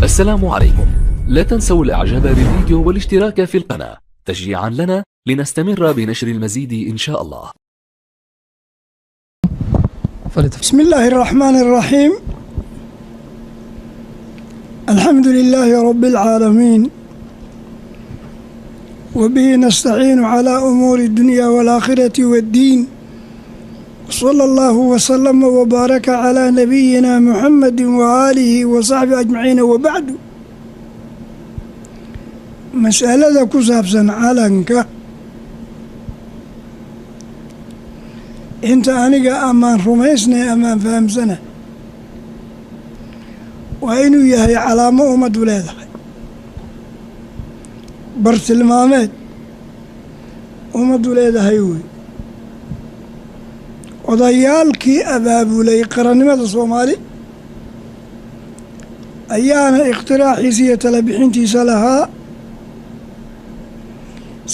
السلام عليكم. لا تنسوا الاعجاب بالفيديو والاشتراك في القناة تشجيعا لنا لنستمر بنشر المزيد ان شاء الله. بسم الله الرحمن الرحيم. الحمد لله رب العالمين، وبه نستعين على أمور الدنيا والآخرة والدين، صلى الله وسلم وبارك على نبينا محمد وآله وصحبه أجمعين، وبعد. Mas'alada ku saabsan calanka, inta aniga amaan rumaysnay amaan fahamsana, waa inuu yahay calaamo ummaddu leedahay, bartilmaameed ummaddu leedahay wey. Odayaalkii abaabulay qarannimada Soomaali ayaana ikhtiraaxiisa iyo talabixintiisa lahaa.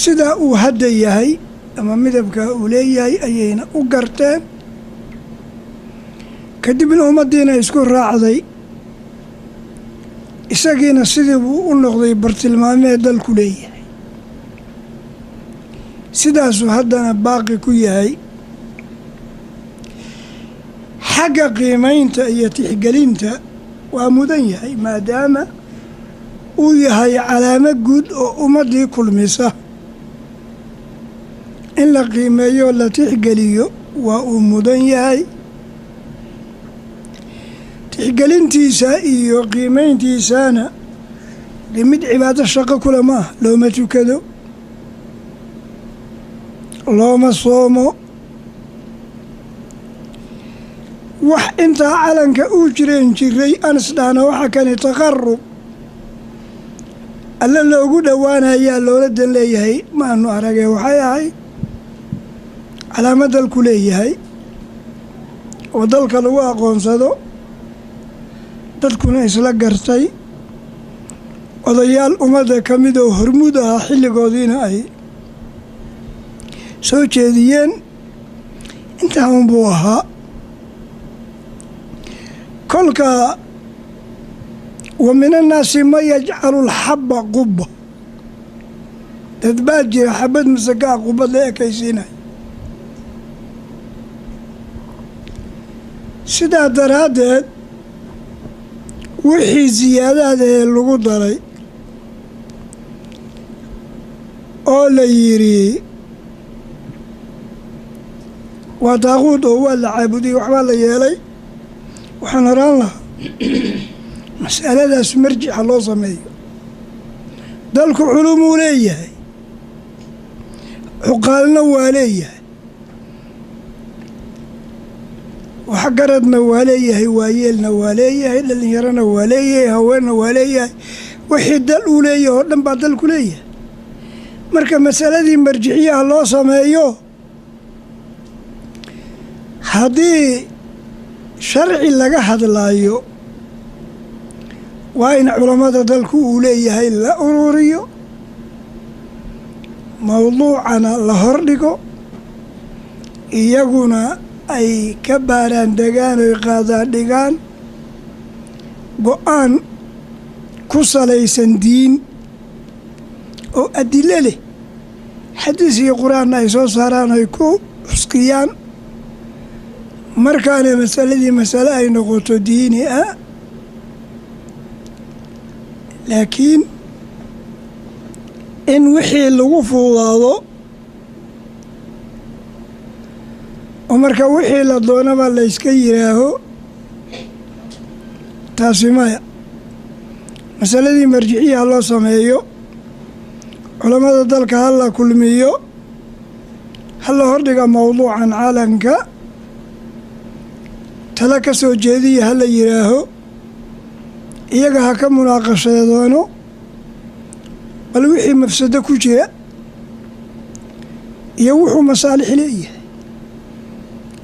Sidaa uu hadda yahay ama midabkaa uu leeyahay ayayna u garteen, kadibna ummaddiina isku raacday, isagiina sidii buu u noqday bartilmaameed dalku leeyahay. Sidaasuu haddana baaqi ku yahay. Xagga qiimaynta iyo tixgelinta waa mudan yahay, maadaama uu yahay calaamo guud oo ummaddii kulmisa. In la qiimeeyo, la tixgeliyo waa uu mudan yahay. Tixgelintiisa iyo qiimayntiisana de mid cibaado shaqo kule ma ah. Looma tukado, looma soomo. Wax intaa calanka uu jireen jiray aan isdhahna waxa kani taqarub alle loogu dhowaanayaa loola dan leeyahay maanu aragee. Waxay ahayd calaamad dalku leeyahay oo dalka lagu aqoonsado, dadkuna isla gartay, odayaal ummadda ka mid oo hormuud ahaa xilligoodiina ay soo jeediyeen. Intaa unbuu ahaa. Kolka wa min annaasi man yajcalu alxabba qubba, dad baa jira xabad masagaa qubad la ekaysiinaya. Sidaa daraaddeed wixii siyaadaada ee lagu daray oo la yidhi waa daaquud oo waa la caabudiyey, waxbaa la yeelay, waxaan horaan lahaa mas'aladaas marjixa loo sameeyo. Dalku culumuu leeyahay, cuqaalna waa leeyahay, waxgaradna waa leeyahay, waayeelna waa leeyahay, dhallinyarona waa leeyahay, haweenna waa leeyahay. Wixii dal uu leeyahay oo dhan baa dalku leeyahay. Marka masaladii marjixiyaha loo sameeyo, haddii sharci laga hadlaayo, waa in culammada dalku uu leeyahay la ururiyo, mawduucana la hordhigo, iyaguna ay ka baaraan degaan oy qaadaan dhigaan go-aan ku salaysan diin oo adilo leh, xadiis iyo qur-aanna ay soo saaraan ay ku xuskiyaan. Markaana masaladii masale ay noqoto diini ah. Laakiin in wixii lagu fuudaado oo marka wixii la doonaba layska yidhaaho, taasi maya. Masaladii marjiciyaha loo sameeyo, culammada dalka ha la kulmiyo, ha la hordhiga mawduucan calanka, tala ka soo jeediya ha la yidhaaho, iyaga ha ka munaaqasheedoono bal wixii mafsado ku jira iyo wuxuu masaalix leeyahay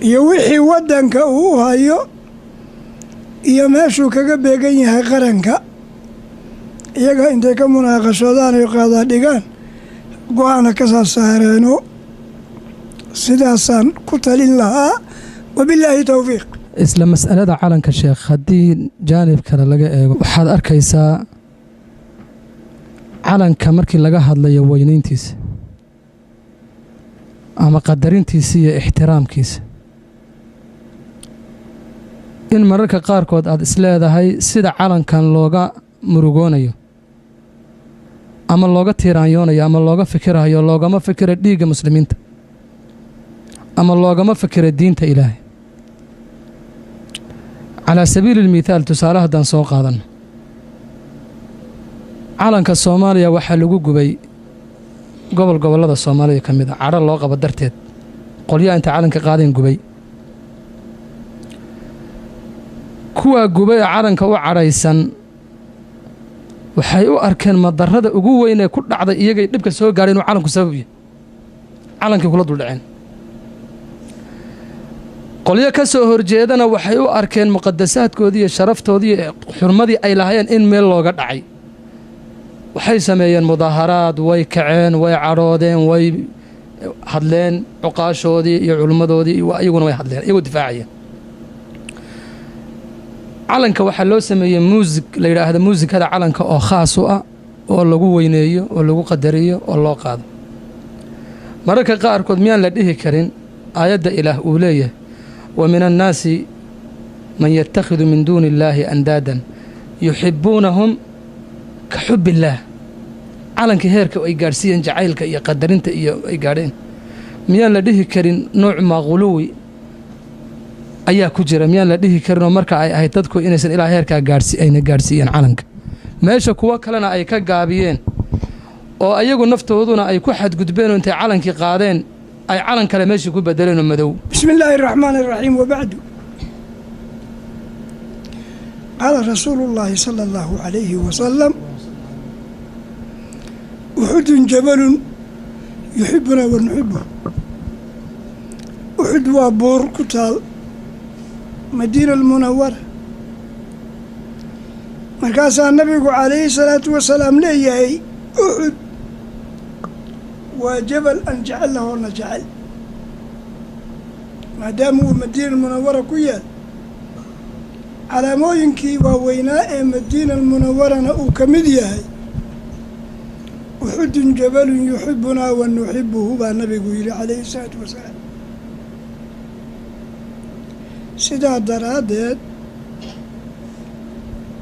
iyo wixii waddanka uu u hayo iyo meeshuu kaga beegan yahay qaranka. Iyaga intay ka munaaqashoodaan ay qaadaa dhigaan, go-aana ka saa saareeno. Sidaasaan ku talin lahaa. Wabillaahi towfiiq. Isla mas'alada calanka, sheekh, haddii jaanib kale laga eego, waxaad arkaysaa calanka markii laga hadlayo weynayntiisa ama qadarintiisa iyo ixtiraamkiisa, in mararka qaarkood aad isleedahay sida calankan looga murugoonayo ama looga tiiraanyoonayo ama looga fikirayo, loogama fikira dhiigga muslimiinta ama loogama fikira diinta Ilaahay. Calaa sabiili almithaal, tusaale haddaan soo qaadanno, calanka Soomaaliya waxaa lagu gubay gobol gobollada Soomaaliya ka mid a, cadho loo qabo darteed. Qolyaha intay calanka qaadeen gubay, kuwaa gubay ee calanka u cadhaysan waxay u arkeen madarrada ugu weyn ee ku dhacday iyagay dhibka soo gaadhay inuu calanku sabab yahay. Calankii kula duldhaceen. Qolyo ka soo horjeedana waxay u arkeen muqadasaadkoodii iyo sharaftoodii iyo xurmadii ay lahaayeen in meel looga dhacay. Waxay sameeyeen mudaaharaad, way kaceen, way cadhoodeen, way hadleen, cuqaashoodii iyo culimmadoodii iyaguna way hadleen iyagoo difaacayeen calanka. Waxaa loo sameeyey muusig la yidhaahdo muusikada calanka oo khaas u ah oo lagu weyneeyo oo lagu qadariyo oo loo qaado. Mararka qaarkood miyaan la dhihi karin aayadda Ilaah uu leeyahay wa min annaasi man yatakhidu min duuni illaahi andaadan yuxibbuunahum ka xub illaah, calanka heerka ay gaadhsiiyeen jacaylka iyo qadarinta iyo ay gaadheen, miyaan la dhihi karin nooc maa quluwi ayaa ku jira? Miyaan la dhihi karinoo marka ay ahayd dadku inaysan ilaa heerkaa gaadhsi ayna gaadhsiiyeen calanka, meesha kuwo kalena ay ka gaabiyeen oo ayagu naftooduna ay ku xadgudbeen oo intay calankii qaadeen ay calan kale meeshii ku bedeleen oo madow? بسم الله الرحمن الرحيم، وبعد، قال رسول الله صلى الله عليه وسلم: أحد جبل يحبنا ونحبه. Uxud waa buur ku taal Madiina Almunawara. Markaasaa Nabigu calayhi salaatu wasalaam leeyahay: Uxud waa jabal aan jecel lahoona jecel, maadaama uu Madiina Almunawara ku yaal, calaamooyinkii waaweynaa ee Madiina Almunawarana uu ka mid yahay. Uxudun jabalun yuxibunaa wa nuxibuhu, baa Nabigu yidhi calayhi salaatu wasalaam. Sidaa daraaddeed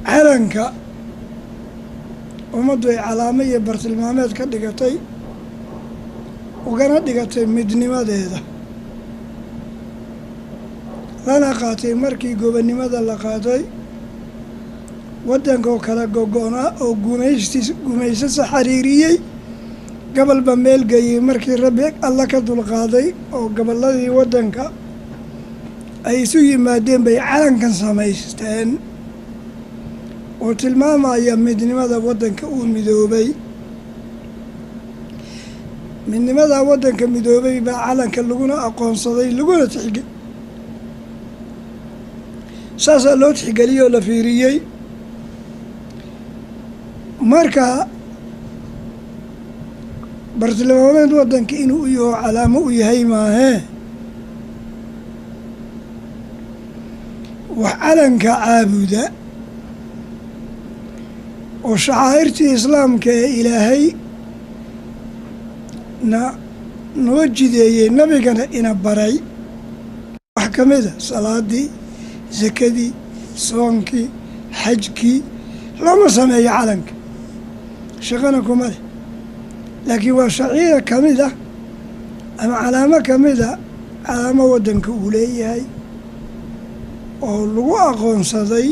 calanka ummaddu ay calaamo iyo bartilmaameed ka dhigatay, ugana dhigatay midnimadeeda, lana qaatay markii gobonnimada la qaatay, waddankoo kala gogo'naa oo gumaystiis gumaysasa xariiriyey, gobolba meel geeyey, markii Rabbi Alla ka dulqaaday oo gobolladii waddanka ay isu yimaadeen, bay calankan samaysteen oo tilmaamaya midnimada waddanka uu midoobay. Midnimada waddanka midoobay baa calanka laguna aqoonsaday, laguna tixge saasaa loo tixgeliyey oo la fiiriyey. Marka bartilmaameed waddanka inuu u yaho, calaamo u yahay maahee, wax calanka caabuda oo shacaa'irtii islaamka ee Ilaahay na noo jideeyey, Nabigana ina baray, wax ka mida salaadii, sakadii, soonkii, xajkii, looma sameeyo calanka, shaqana kuma leh. Laakiin waa shaciira ka mid ah ama calaamo ka mid a calaamo waddanka uu leeyahay oo lagu aqoonsaday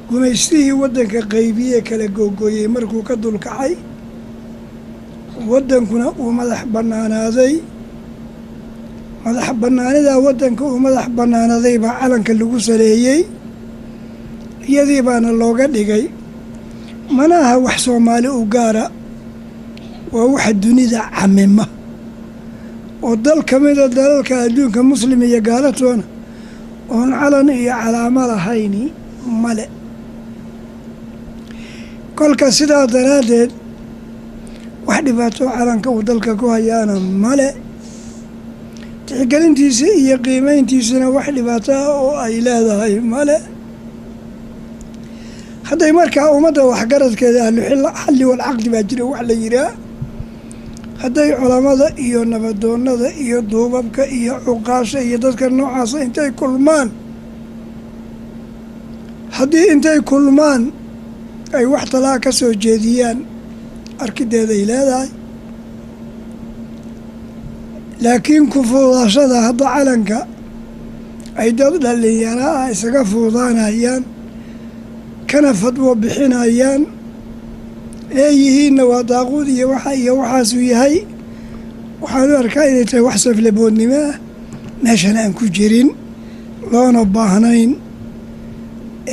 gumaystihii waddanka qaybiyee kala googooyey markuu ka dulkacay, waddankuna uu madax bannaanaaday. Madax bannaanidaa waddanka uu madax bannaanaaday baa calanka lagu saleeyey, iyadii baana looga dhigay. Mana aha wax Soomaali u gaara, waa waxa dunida camima oo dal ka mida dalalka adduunka, muslim iyo gaalatoona, oon calan iyo calaamo lahayni male. Kolka sidaa daraaddeed wax dhibaato calanka uu dalka ku hayaana male. Tixgelintiisa iyo qiimeyntiisana wax dhibaato ah oo ay leedahay male. Hadday markaa ummadda waxgaradkeeda ahlu xalli walcaqdi baa jira wax la yihaa, hadday culammada iyo nabadoonnada iyo duubabka iyo cuqaasha iyo dadka noocaasa intay kulmaan, haddii intay kulmaan ay wax talaa ka soo jeediyaan, arkideeday leedahay. Laakiin ku fuudaashada hadda calanka ay dad dhallinyaro ah isaga fuudaanayaan kana fadwo bixinayaan leeyihiinna waa daaquud iyo waxa iyo waxaasuu yahay, waxaan u arkaa inay tahay wax saflaboodnimo ah, meeshan aan ku jirin loona baahnayn.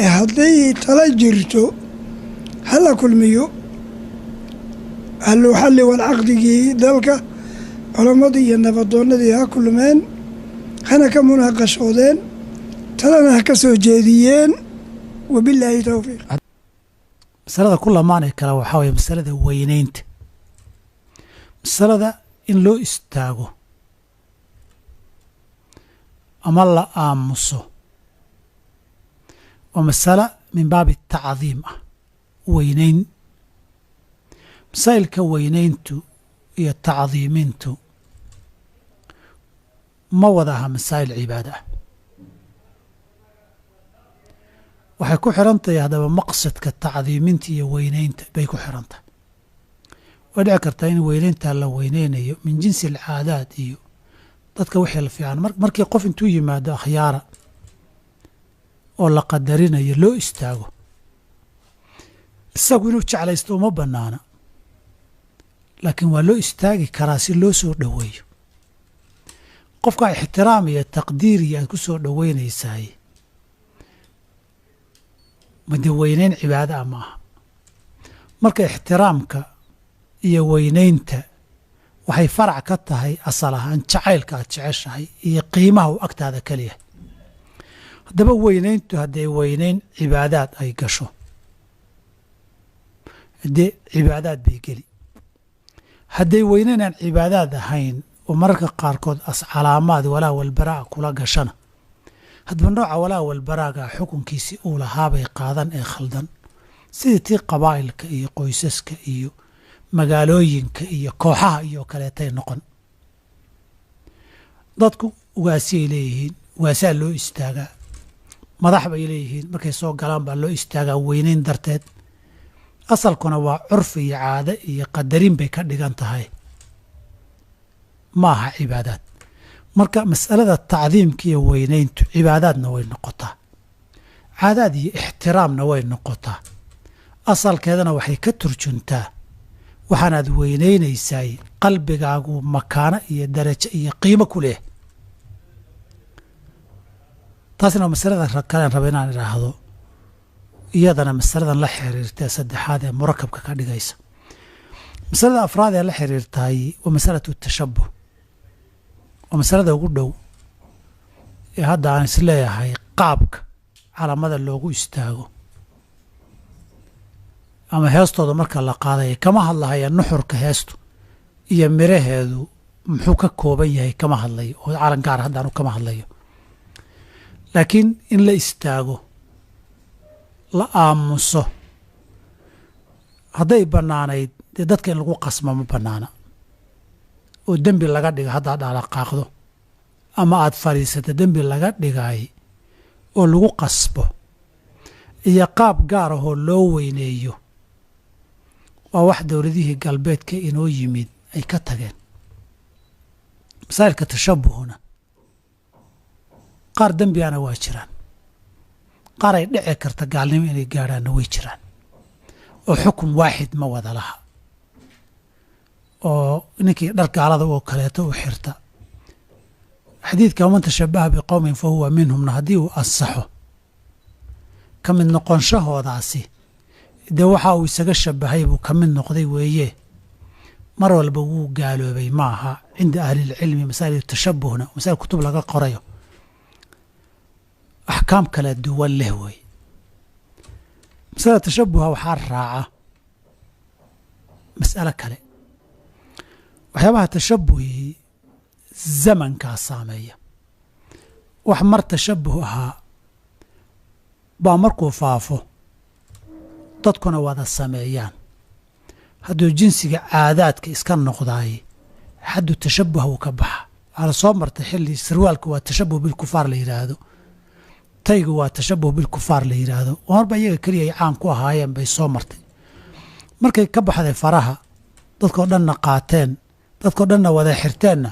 Ee hadday tala jirto hala kulmiyo ahlu xalli walcaqdigii dalka, culammadii iyo nabadoonnadii ha kulmeen, hana ka munaaqashoodeen, talana ha ka soo jeediyeen. Wabilaahi towfiiq. Masalada ku lamaanay kale waxaa waye masalada weyneynta, masalada in loo istaago ama la aamuso waa masala min baabi tacdiim ah, weyneyn. Masaa'ilka weyneyntu iyo tacdiimintu ma wada aha masaa'il cibaada ah, waxay ku xiran tahay haddaba maqsadka tacdiiminta iyo weyneynta bay ku xiran tahay. Way dhici kartaa in weyneyntaa la weyneynayo min jinsi alcaadaad iyo dadka wixii la fiican. Markii qof intuu yimaado akhyaara oo la qadarinayo loo istaago, isagu inuu jeclaysto uma bannaana, laakiin waa loo istaagi karaa si loo soo dhoweeyo. Qofka ixtiraam iyo taqdiir iyo aad ku soo dhoweynaysaay made weyneyn cibaada ah ma aha. Marka ixtiraamka iyo weyneynta waxay farac ka tahay asal ahaan jacaylka aad jeceshahay iyo qiimaha uu agtaada kaliyahay. Haddaba weyneyntu hadday weyneyn cibaadaad ay gasho, haddee cibaadaad bay geli. Hadday weyneyn aan cibaadaad ahayn oo mararka qaarkood as calaamaad walaa walbaraa kula gashana, haddaba nooca walaa walbaraaga xukunkiisii uu lahaabay qaadan ee khaldan, sidii tii qabaa'ilka iyo qoysaska iyo magaalooyinka iyo kooxaha iyo kaleetay noqon. Dadku ugaasiyay leeyihiin, ugaasaa loo istaagaa, madax bay leeyihiin, markay soo galaan baa loo istaagaa weyneyn darteed. Asalkuna waa curfi iyo caade iyo qadarin bay ka dhigan tahay, ma aha cibaadaad. Marka mas'alada tacdiimka iyo weyneyntu cibaadaadna way noqotaa, caadaad iyo ixtiraamna way noqotaa. Asalkeedana waxay ka turjuntaa waxaanaad weyneynaysaay qalbigaagu makaano iyo darajo iyo qiimo ku leh. Taasina waa masalada kalean raba inaan idhaahdo, iyadana masaladan la xiriirta saddexaad ee murakabka ka dhigaysa. Masalada afraad ee la xiriirtahay waa masalatu tashabuh, waa masalada ugu dhow ee hadda aan isleeyahay qaabka calamada loogu istaago ama heestooda marka la qaadaya. Kama hadlahaya nuxurka heestu iyo miraheedu muxuu ka kooban yahay, kama hadlayo oo calan gaar haddaanu kama hadlayo, laakiin in la istaago la aamuso hadday bannaanayd dee dadka in lagu qasmo ma bannaana, oo dembi laga dhiga haddaad dhaqaaqdo ama aad fadhiisato dembi laga dhigaay oo lagu qasbo iyo qaab gaar ahoo loo weyneeyo waa wax dowladihii galbeedka inoo yimid ay ka tageen. Masaa'ilka tashabuhuna qaar dembigana waa jiraan, qaar ay dhici karta gaalnimo inay gaadhaanna way jiraan, oo xukun waaxid ma wada laha. Oo ninkii dhar gaalada oo kaleeto u xirta, xadiidka waman tashabaha biqowmin fa huwa minhumna haddii uu ansaxo ka mid noqonshahoodaasi dee waxa uu isaga shabahay buu ka mid noqday weeye, mar walba wuu gaaloobay ma aha. Cinda ahlilcilmi masaa'il tashabuhna masaa'il kutub laga qorayo axkaam kala duwan leh weeye. Masalada tashabuha waxaa raaca mas'alo kale, waxyaabaha tashabuhii Zamankaa saameeya. Wax mar tashabuh ahaa baa markuu faafo dadkuna wada sameeyaan, hadduu jinsiga caadaadka iska noqdaay xaddu tashabuha wuu ka baxa. Waxaa la soo martay xilli sarwaalka waa tashabuh bilkufaar la yidhaahdo, taygu waa tashabuh bilkufaar la yidhaahdo, oo marba iyaga keliya ay caan ku ahaayeen bay soo martay. Markay ka baxday faraha, dadkoo dhanna qaateen, dadkoo dhanna wada xirteenna,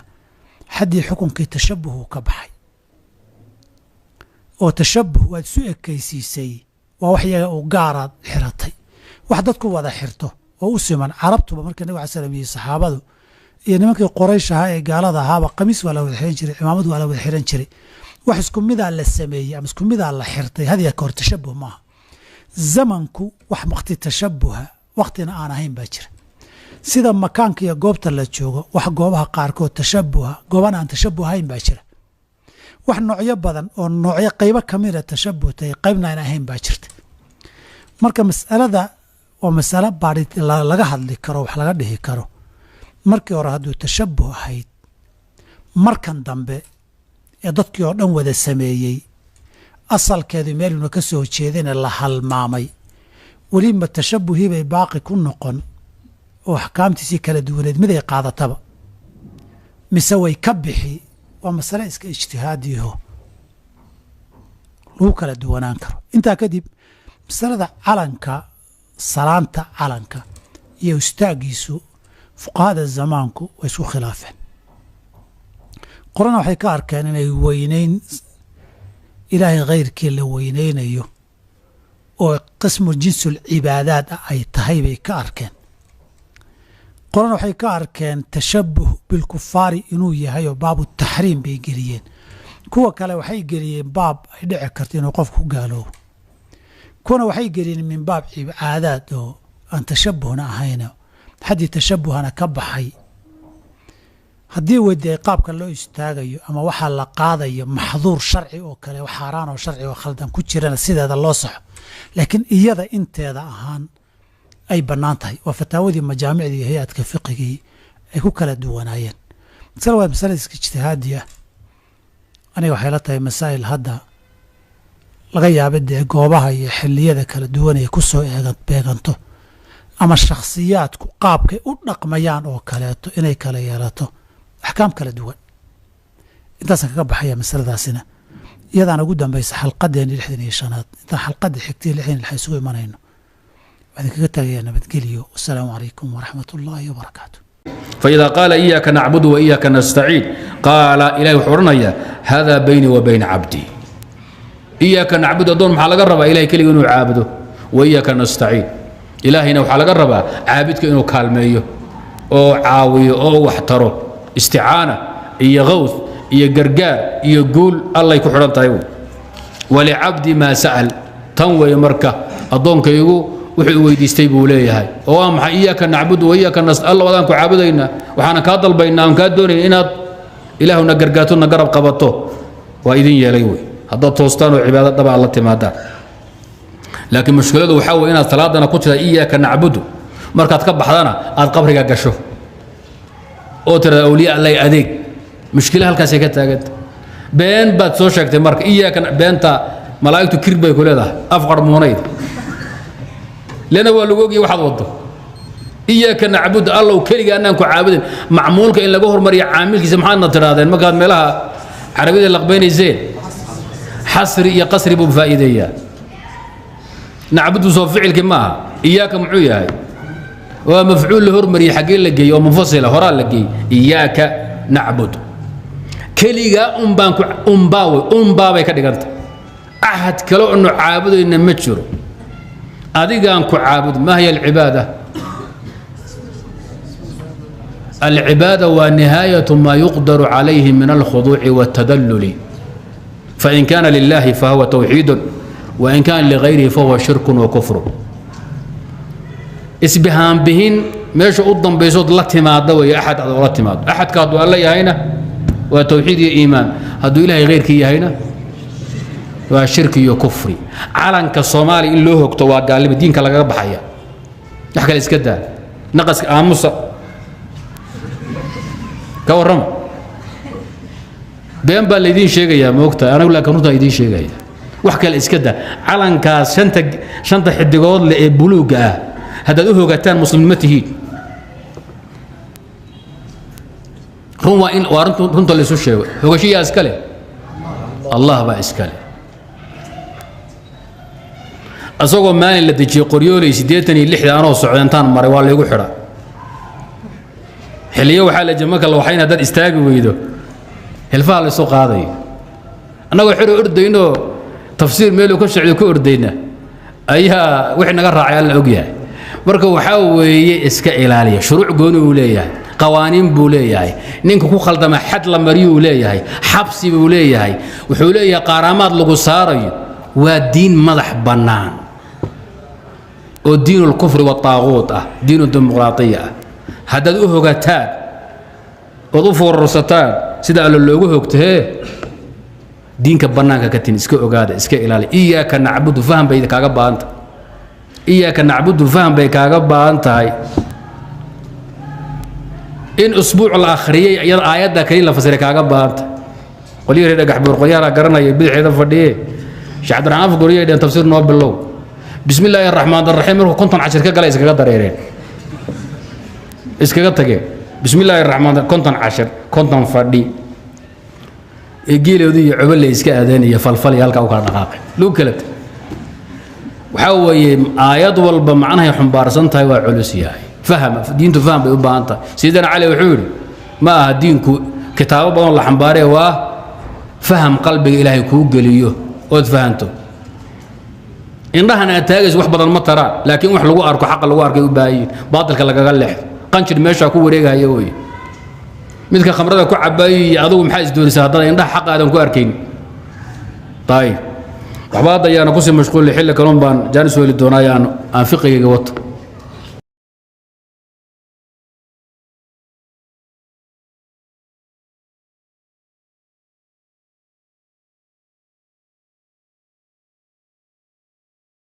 xaddii xukunkii tashabuh uu ka baxay. Oo tashabuh waad isu ekaysiisay, waa wax iyaga uu gaaraad xiratay, wax dadku wada xirto oo u siman. Carabtuba markii nabig alay slam iyo saxaabadu iyo nimankii Qoraysh ahaa ee gaalada ahaaba qamiis waa la wada xiran jiray, cimaamad waa la wada xiran jiray, wax isku midaa la sameeyey ama isku midaa la xirtay, hadiya ka hor tashabuh maaha. Zamanku wax waqti tashabuha waqtina aan ahayn baa jira. Sida makaanka iyo goobta la joogo, wax goobaha qaarkood tashabuha, goobana aan tashabuhayn baa jira. Wax noocyo badan oo noocyo qaybo kamida tashabuh tahay, qaybna aan ahayn baa jirta. Marka mas'alada waa masalo baadhi laga hadli karo, wax laga dhihi karo. Markii hore hadduu tashabuh ahayd, markan dambe ee dadkii oo dhan wada sameeyey, asalkeedu meeluna ka soo jeedana la halmaamay, weliba tashabuhii bay baaqi ku noqon oo axkaamtiisii kala duwaneed mid ay qaadataba, mise way ka bixi? Waa masale iska ijtihaadiyaho lagu kala duwanaan karo. Intaa kadib, masalada calanka, salaanta calanka iyo istaagiisu, fuqahada zamaanku way isku khilaafeen. Qorana waxay ka arkeen inay weyneyn ilaahay khayrkii la weyneynayo oo qismu jinsul cibaadaad ah ay tahay bay ka arkeen. Qorana waxay ka arkeen tashabuh bilkufaari inuu yahay oo baabu taxriim bay geliyeen. Kuwa kale waxay geliyeen baab ay dhici karto inuu qofku ku gaaloobo. Kuwana waxay geliyeen min baab caadaad oo aan tashabuhna ahayn, xaddii tashabuhana ka baxay. Haddii weydiay qaabka loo istaagayo ama waxaa la qaadayo maxduur sharci oo kale, xaaraan oo sharci oo khaldan ku jirana, sideeda loo saxo, laakiin iyada inteeda ahaan ay bannaan tahay. Waa fataawadii majaamicdii iyo hay-adka fiqigii ay ku kala duwanaayeen. Masale waa masale iska ijtihaadi ah. Aniga waxay la tahay masaa'il hadda laga yaaba dee goobaha iyo xilliyada kala duwan ay ku soo beeganto ama shakhsiyaadku qaabkay u dhaqmayaan oo kaleeto inay kala yeelato axkaam kala duwan. Intaasaan kaga baxaya masaladaasina, iyadaana ugu dambaysa xalqadeeni 65aad. Intaan xalqadda xigtay 66 isugu imanayno, waxaan idinkaga tagayaa nabadgelyo. Wasalaamu calaykum waraxmat ullaahi wabarakaatu. فإذا قال إياك نعبد وإياك نستعين، قال إلهي وحورنيا: هذا بيني وبين عبدي. إياك نعبد، أدون maxaa laga rabaa? Ilahay keliga inuu caabudo. وإياك نستعين، ilaahayna waxaa laga rabaa caabidka inuu kaalmeeyo oo caawiyo oo wax taro. Isticaana iyo gawth iyo gargaar iyo guul allay ku xidhan tahay. ولعبدي ما سأل, tan weeye. Marka addoonkaygu wuxuu weydiistay buu leeyahay, oo waa maxay? إياك نعبد وإياك نس alla wadaan ku caabudaynaa, waxaana kaa dalbaynaa aan kaa doonayna inaad ilaahuna gargaarto, na garab qabato. Waa idin yeelay wey haddaad toostaan oo cibaado dhaba aad la timaadaan. Laakiin mushkiladu waxaa weye inaad salaadana ku tira إياك نعبد, markaad ka baxdana aad qabriga gasho oo tirada awliya allay adeeg. Mushkila halkaasay ka taaganta. Been baad soo sheegtay marka iyaaka beenta malaa'igtu kir bay ku leedahay, af qarmuunayd lena waa lagu ogyahay waxaad waddo. إياك نعبد, allow keliga anaan ku caabudin. Macmuulka in laga hormariyo caamilkiisa maxaadna tidhahdeen markaad meelaha carabida laqbaynayseen? Xasri iyo qasri buu faa'iideeyaa. نعبد soo ficilkii maaha? إياك muxuu yahay? Waa mafcuul la hormariyey. Xaggee la geeyey? Oo munfasila horaa la geeyey. إياك نعبد, keligaa un baan ku unbaa wey, unbaa bay ka dhiganta. Axad kale onu caabudayna ma jiro, adigaan ku caabud. ما هي العبادة? العبادة ونهاية ما يقدر عليه من الخضوع والتذلل، فإن كان لله فهو توحيد، وإن كان لغيره فهو شرك وكفر. Isbihaan bihin meesha u dambaysood la timaada wey axad aad ola timaado. Axadka hadduu alla yahayna waa towxiid iyo iimaan, hadduu ilaahay khayrkii yahayna waa shirki iyo kufri. Calanka Soomaaliya in loo hogto waa gaalnimo, diinka lagaga baxaya. Wax kale iska daa, naqaska aamusa ka warrama. Been baa laydiin sheegayaa, moogtahay, anigu laakiin runtaan idiin sheegaya. Wax kale iska da, calankaas shanta xidigood leh ee buluugga ah haddaad u hogataan muslimnimo tihiin. Run waa in waa runta laysu sheego. Hogashiyaa iska leh, Allah baa iska leh. Asagoo maalin la dejiyey Qoryooley 86-da anoo socda intaan maray waa laygu xidha. Xilliyo waxaa la marka la waxayn haddaad istaagi weydo hilfaha laysu qaadayo. Annagoo xero ordaynoo tafsiir meeluu ka socdo ka ordayna ayaa wixii naga raacay Alla ogyahay. Marka waxaa weeye iska ilaaliya. Shuruuc gooni uu leeyahay, qawaaniin buu leeyahay, ninka ku khaldama xad la mariyuu leeyahay, xabsi buu leeyahay, wuxuu leeyahay qaaraamaad lagu saarayo. Waa diin madax bannaan oo diin ulkufri wataaquut ah, diin dimuqraatiya ah. Haddaad u hogataan ood u foorarsataan sida Alla loogu hogto, hee, diinka bannaanka ka tin. Iska ogaada, iska ilaali. Iyaaka nacbudu faham bay kaaga baahan tahay. Iyaaka nacbudu faham bay kaaga baahan tahay. In usbuuc la akhriyey iyada aayadda kaliya la fasiray kaaga baahan tahay. Qolyihi reer Dhagaxbuur, qolyaha garanaya bidixeeda fadhiye, Sheekh Cabdiraxmaan Afgoriye dheen tafsiir noo bilow, bismi illaahi araxmaan araxiim. Markuu 50 cashir ka galay iskaga dareereen, iskaga tageen. Bismi illaahi araxmaan, 50 cashir, 50 fadhi ee geeloodii iyo cobole iska aadeen iyo falfal iyo halkaa u kala dhaqaaqay lagu kala tagay. Waxaa weeye aayad walba macnahay xumbaarsan tahay waa culus yahay. Faham, diintu faham bay u baahan tahay. Sidana Cali wuxuu yidhi, ma aha diinku kitaabo badan la xambaaree, waa faham qalbiga Ilaahay kuu geliyo ood fahanto. Indhahan aad taagayso wax badan ma taraan, laakiin wax lagu arko, xaqa lagu arkay u baahan yihin, baatilka lagaga leexdo. Qanjir meeshaa ku wareegaya wey midka khamrada ku cabaayay iyo adugu maxaa isdoonaysaa haddana indhaha xaqa aadan ku arkayn? Ayib, waxba hadda ayaana kusii mashquuli. Xilli kaloon baan jaanis weli doonaa aan fiqigayga wato.